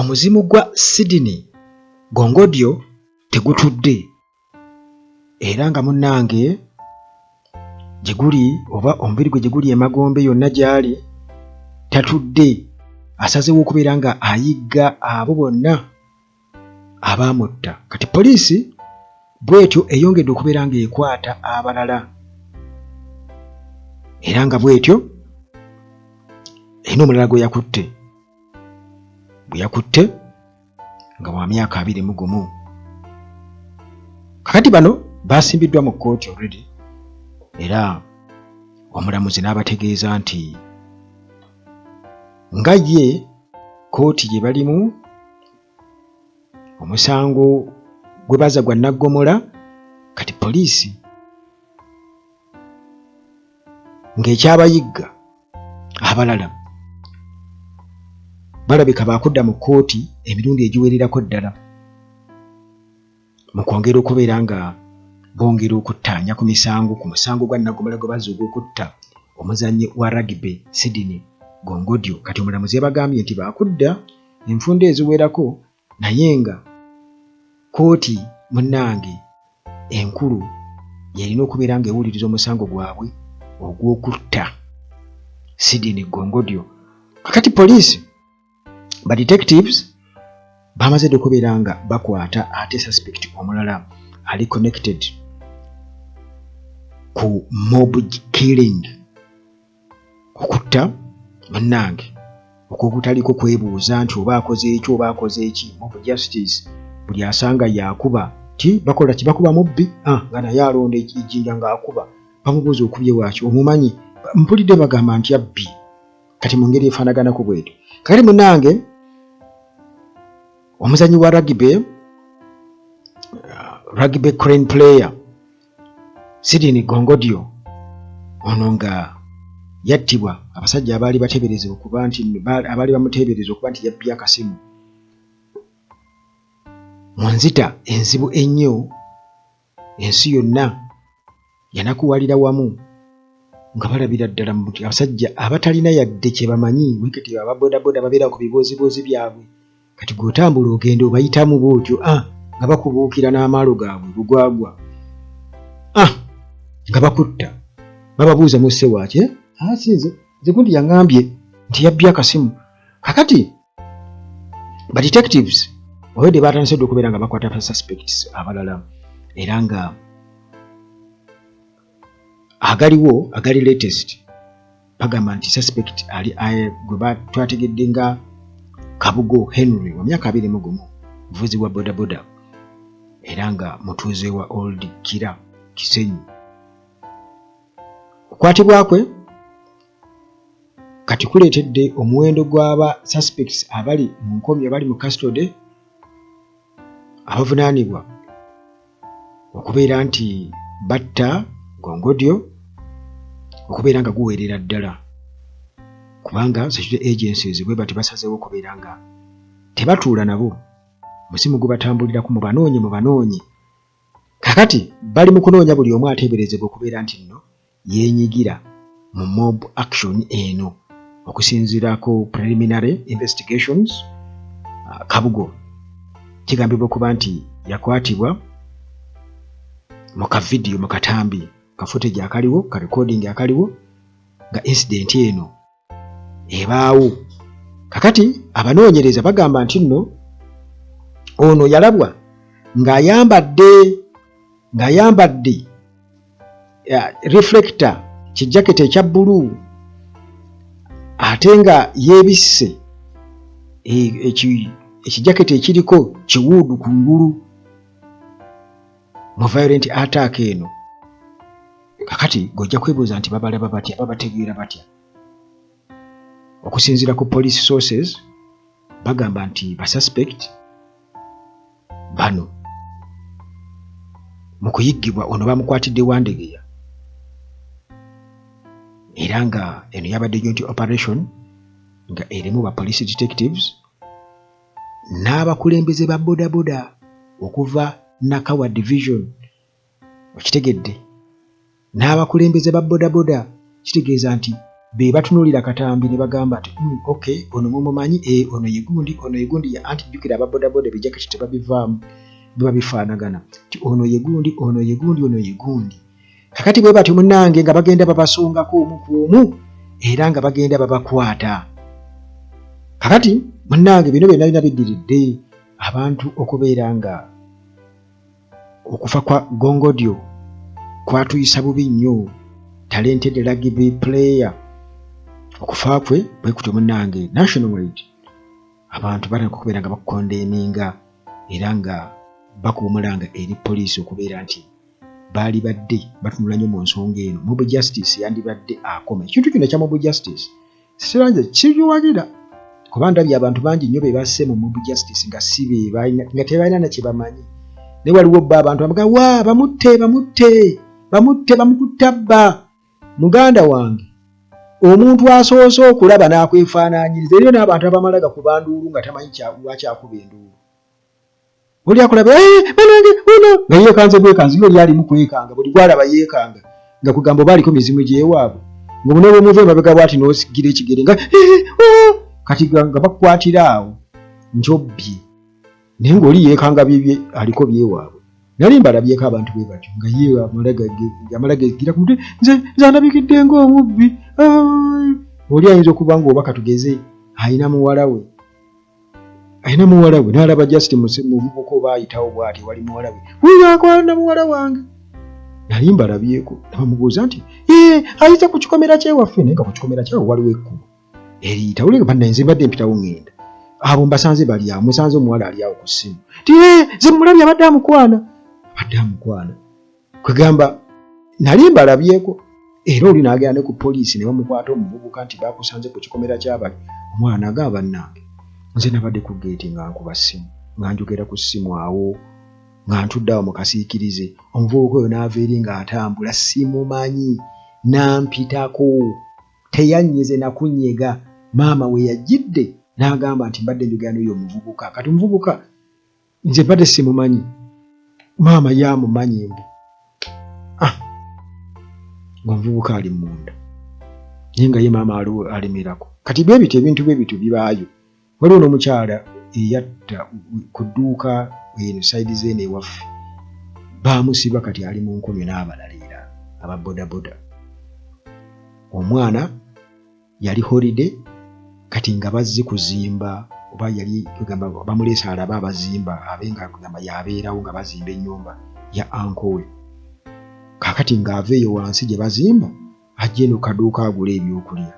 Omuzimu gwa Sydney Gongodyo tegutudde era nga munnange gye guli oba omubiri gwe gye guli emagombe yonna gy'ali tatudde, asazeewo okubeera nga ayigga abo bonna abaamutta. Kati poliisi bw'etyo eyongedde okubeera ng'ekwata abalala era nga bw'etyo erina omulala gwe yakutte gwe yakutte nga wa myaka 21. Kakati bano basimbiddwa mu kkooti already era omulamuzi n'abategeeza nti nga ye kkooti gye balimu omusango gwe baza gwa naggomola. Kati poliisi ng'ekyabayigga abalala balabika baakudda mu kkooti emirundi egiwererako ddala mu kwongera okubeera nga bongera okuttaanya ku misango ku musango gwa naggomola gwe bazza ogw'okutta omuzannyi wa rugby Sydney Gongodyo. Kati omulamuzi yabagambye nti baakudda enfunda eziwerako naye nga kkooti munnange enkulu y'erina okubeera ng'ewuliriza omusango gwabwe ogw'okutta Sydney Gongodyo. Kakati poliisi ba detectives bamaze dda okubeera nga bakwata ate suspect omulala ali connected ku mob killing, okutta munnange okwokutaliko kwebuuza nti oba akoze eki oba akoze eki. Mob justice, buli asanga yakuba ti bakola ki, bakuba mubbi, ah, nga naye alonda ejjinja ng'akuba. Bamubuuza, "Okubye waaki?" "Omumanyi, mpulidde bagamba nti abbi." Kati mu ngeri efaanaganako bwetyo, kakati munnange omuzanyi wa rugby crane player Sydney Gongodyo ono nga yattibwa abasajja abaali bateebereza okuba nti abaali bamuteebereza okuba nti yabbye akasimu mu nzita enzibu ennyo. Ensi yonna yanakuwalira wamu nga balabira ddala mu abasajja abatalina yadde kye bamanyi weketi aba bodaboda babeera ku bibooziboozi byabwe. Kati gw'otambula ogenda obayitamu bw'otyo, ah, nga bakubuukira n'amaalo gaabwe bugwagwa, ah, nga bakutta. Bababuuza, "Musse waaki?" "Eh? Ah, si nze, nze gundi yaŋŋambye nti yabbye akasimu." Kakati ba detectives already batandise dda okubeera nga bakwata ba suspects abalala era nga agaliwo agali latest bagamba nti suspect ali gwe twategedde nga Kabugo Henry wa myaka 21, muvuzi wa bodaboda era nga mutuuze wa Old Kira, Kisenyi. Okukwatibwa kwe kati kuleetedde omuwendo gw'aba suspects abali mu nkomi, abali mu custody, abavunaanibwa okubeera nti batta Gongodyo okubeera nga guweerera ddala, kubanga security agencies bwe bati basazeewo okubeera nga tebatuula nabo, muzimu gubatambulirako mubanoonye mubanoonye. Kakati bali mu kunoonya buli omu ateeberezebwa okubeera nti nno yeenyigira mu mob action eno. Okusinziira ku preliminary investigations, Kabugo kigambibwa okuba nti yakwatibwa mu kavidiyo, mu katambi ka footage akaliwo, ka recording akaliwo nga incident eno ebaawo. Kakati abanoonyereza bagamba nti nno ono yalabwa ng'ayambadde reflector, kijaketi ekya bbulu, ate nga yeebisse ekijaketi ekiriko kiwuudu ku ngulu mu violent attack eno. Kakati g'ojja kwebuuza nti babalaba batya, babategeera batya? Okusinziira ku police sources, bagamba nti ba suspect bano mu kuyiggibwa ono bamukwatidde Wandegeya era nga eno yabadde joint operation nga erimu ba police detectives n'abakulembeze ba bodaboda okuva Nakawa Division. Okitegedde? N'abakulembeze ba bodaboda, kitegeeza nti Be batunuulira katambi ne bagamba nti ok, ono mumumanyi, e ono ye gundi, ono ye gundi, anti jjukira aba bodaboda ebijaketi tebabivaamu, biba bifaanagana, nti ono ye gundi, ono ye gundi, ono ye gundi. Kakati bwe batyo munnange nga bagenda babasongako omu ku omu era nga bagenda babakwata. Kakati munnange bino byonna byonna biddiridde abantu okubeera nga okufa kwa Gongodyo kwatuyisa bubi nnyo, talented rugby player. Okufa kwe bwe kutyo munnange nationwide abantu batandika okubeera nga bakukondeeminga era nga bakuwumulanga eri poliisi okubeera nti baali badde batunula nnyo mu nsonga eno. Mob justice yandibadde akoma ekintu kino ekya mob justice. Siranja kibiwagira kuba ndabye abantu bangi nnyo be basse mu mob justice nga si be balina, nga tebalina na kye bamanyi, naye waliwo bo abantu abaga wa bamutte, bamutte, bamutte, bamukutta bba muganda wange. Omuntu asoose okulaba n'akwefaanaanyiriza, eriyo n'abantu abamala gakuba nduulu nga tamanyi lwaki akuba enduulu. Oli akulaba, banange ono nga yeekanze bwekanzi, ye oli alimu kwekanga, buli gwalaba yeekanga, nga kugamba oba aliko mizimu gyewaabwe, nga omuneewe omuva emabega bwati n'osigira ekigere nga oh, kati nga bakukwatira awo nti obbye, naye ng'oli yeekanga bibye aliko byewaabwe. Nali mbalabyeko abantu bwe batyo nga ye amala gegira ku mutwe, nze nze andabikidde ng'omubbi. Oli ayinza okuba ng'oba katugeze alina muwala we, alina muwala we n'alaba just muvubuka oba ayitawo bw'ati wali muwala we, wuyo akwana muwala wange. Nali mbalabyeko nabamubuuza nti ee ayita ku kikomera kyewaffe, naye nga ku kikomera kyawe waliwo ekkubo eriyita uli banna, nze mbadde mpitawo ŋŋenda abo mbasanze bali awo, musanze omuwala ali awo ku ssimu ti ee nze mulabye abadde amukwana, abadde amukwana. Kwegamba nali mbalabyeko era oli n'agenda ne ku poliisi ne bamukwata omuvubuka nti bakusanze ku kikomera ky'abali. Omwana n'agamba bannange nze nabadde ku geeti nga nkuba ssimu, nga njogera ku ssimu awo nga ntudde awo mu kasiikirize, omuvubuka oyo n'ava eri ng'atambula simumanyi n'ampitako, teyannyize na kunnyega. Maama we yajjidde n'agamba nti mbadde njogera n'oyo omuvubuka, kati omuvubuka nze mbadde simumanyi, maama ye amumanyi mbu ng'omuvubuka ali munda naye nga ye maama alemerako. Kati bwe bityo ebintu bwe bityo bibaayo. Waliwo n'omukyala eyatta ku dduuka eno sayidi z'eno ewaffe, baamusiba kati ali mu nkomyo n'abalala era aba bodaboda. Omwana yali holiday kati nga bazze kuzimba oba yali kugamba bamuleese alabe abazimba abe nga kugamba yabeerawo nga bazimba ennyumba ya anko we. Kaakati ng'ava eyo wansi gye bazimba ajja eno kaduuka agule ebyokulya.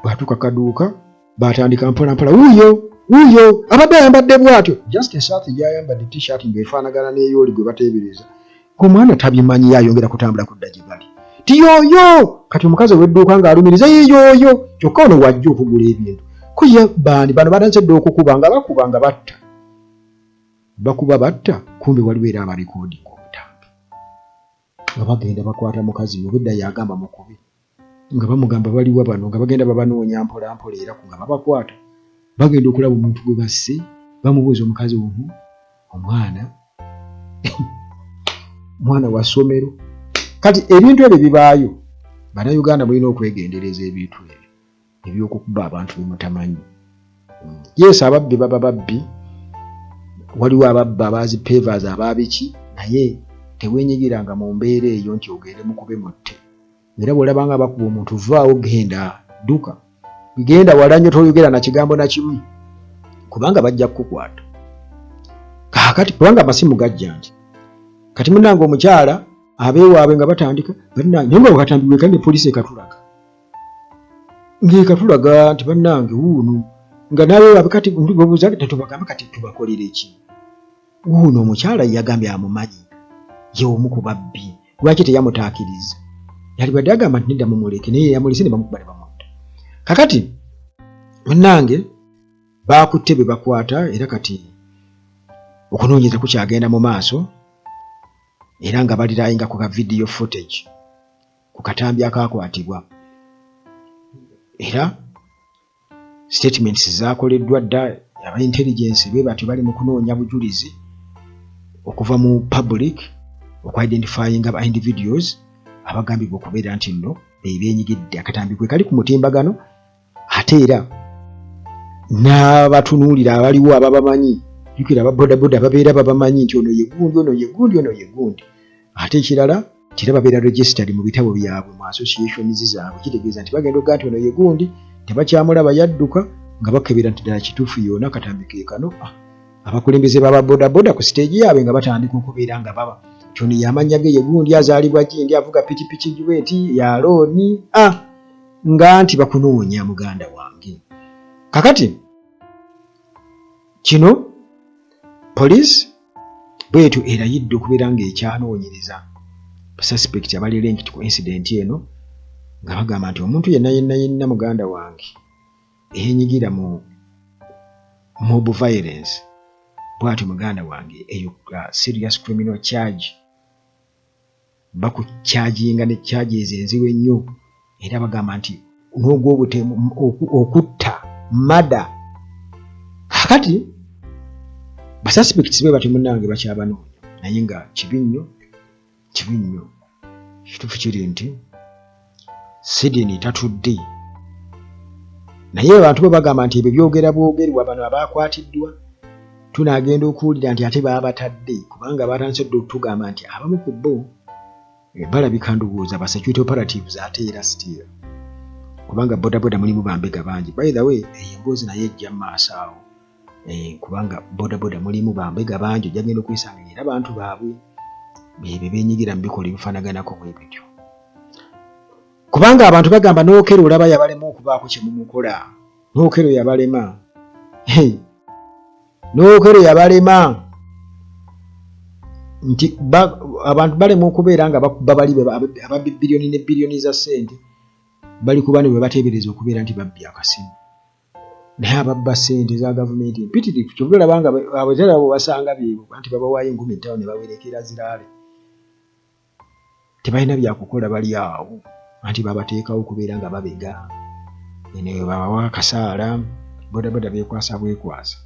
Bw'atuuka kaduuka baatandika mpola mpola, wuuyo wuuyo abadde ayambadde bw'atyo, just esaati gy'ayambadde t-shirt ng'efaanagana n'eyooli gwe bateebereza. Omwana tabimanyi, ye ayongera kutambula kudda gye bali ti yooyo. Kati omukazi ow'edduuka ng'alumiriza ye yooyo, kyokka ono wajja okugula ebintu ko ye baani bano batandise dda okukuba nga bakuba nga batta, bakuba batta, kumbe waliwo era abarekoodinga obutambi nga bagenda bakwata mukazi we, obwedda yagamba mukube nga bamugamba baliwa bano, nga bagenda babanoonya mpola mpola era nga babakwata, bagenda okulaba omuntu gwe basse, bamubuuza omukazi omu omwana mwana wa ssomero. Kati ebintu ebyo bibaayo, Bannayuganda mulina okwegendereza ebintu ebyo ebyokukuba abantu bemutamanyi. Yes, ababbi baba babbi, waliwo ababba abazi pavers ababiki, naye tewenyigiranga mu mbeera eyo nti ogende mukube mutte. Era bw'olaba nga bakuba omuntu vaawo, genda dduka, genda wala nnyo, toyogera na kigambo na kimu kubanga bajja kukukwata. Kaakati kubanga amasimu gajja nti kati munnange omukyala abeewaabwe nga batandika bannange, naye nga bwekatambi bwekali ne poliisi ekatulaga ng'ekatulaga nti bannange wuuno nga n'abeewaabwe kati babuuza tetubagambe kati tubakolere ki? Wuuno omukyala yagambye amumanyi ye omu ku babbi, lwaki teyamutaakiriza? Yalibadde agamba nti nedda mumuleke, naye yamulese ne bamukuba ne bamutta. Kakati munnange baakutte be bakwata, era kati okunoonyereza kukyagenda mu maaso era nga balirayinga ku ka video footage ku katambi akaakwatibwa, era statements zaakoleddwa dda. Aba intelligence bwe batyo bali mu kunoonya bujulizi okuva mu public okuidentifyinga ba individuals abagambibwa okubeera nti nno Be beenyigidde. Akatambi kwe kali ku mutimbagano ate era n'abatunuulira abaliwo ababamanyi. Jjukira aba bodaboda babeera babamanyi nti ono ye gundi, ono ye gundi, ono ye gundi. Ate ekirala nti era babeera registered mu bitabo byabwe mu associations zaabwe. Kitegeeza nti bagenda okugaa nti ono ye gundi, tebakyamulaba yadduka, nga bakebera nti ddala kituufu yoona akatambi ke kano. Ah, abakulembeze baba bodaboda ku siteegi yaabwe nga batandika okubeera nga baba nti ono yamannya ge ye gundi, azaalibwa gindi, avuga pikipiki bweti ya looni, ah, nga nti bakunoonya muganda wange. Kakati kino poliisi bwetyo erayidde okubeera ng'ekyanoonyereza suspect abali linked ku incident eno, nga bagamba nti omuntu yenna yenna yenna muganda wange eyenyigira mu mob violence bw'atyo muganda wange, eyo serious criminal charge, bakukyajinga ne charges enzibu ennyo. Era bagamba nti n'ogw'obutemu, okutta, murder. Kakati basuspects be batyo munnange bakyabanoonya, naye nga kibi nnyo, kibi nnyo. Ekituufu kiri nti Sidini tatudde, naye abantu bwe bagamba nti ebyo byogera bwogerwa bano abakwatiddwa, tunaagenda okuwulira nti ate baabatadde, kubanga batandise dde okutugamba nti abamu ku bo balabika ndowooza ba security operatives. Ate era still, kubanga bodaboda mulimu bambega bangi. By the way, eyo emboozi naye ejja mu maaso awo, kubanga bodaboda mulimu bambega bangi, ojja genda okwesanga era bantu baabwe bebyo benyigira mu bikolwa ebifaanaganako bwe bityo, kubanga abantu bagamba n'Okello olaba yabalema okubaako kye mumukola. N'Okello yabalema, n'Okello yabalema nti abantu balema okubeera nga bakuba bali ababbi biliyoni ne biliyoni za ssente, bali kuba ne bwe bateebereza okubeera nti babbye akasimu, naye ababba ssente za gavumenti empitirivu, kyova olaba nga abazala abo basanga beebo anti babawaayo 5000 ne bawerekera ziraale, tebalina byakukola, bali awo anti babateekawo okubeera nga babega eno babawa akasaala. Bodaboda beekwasa bwekwasa.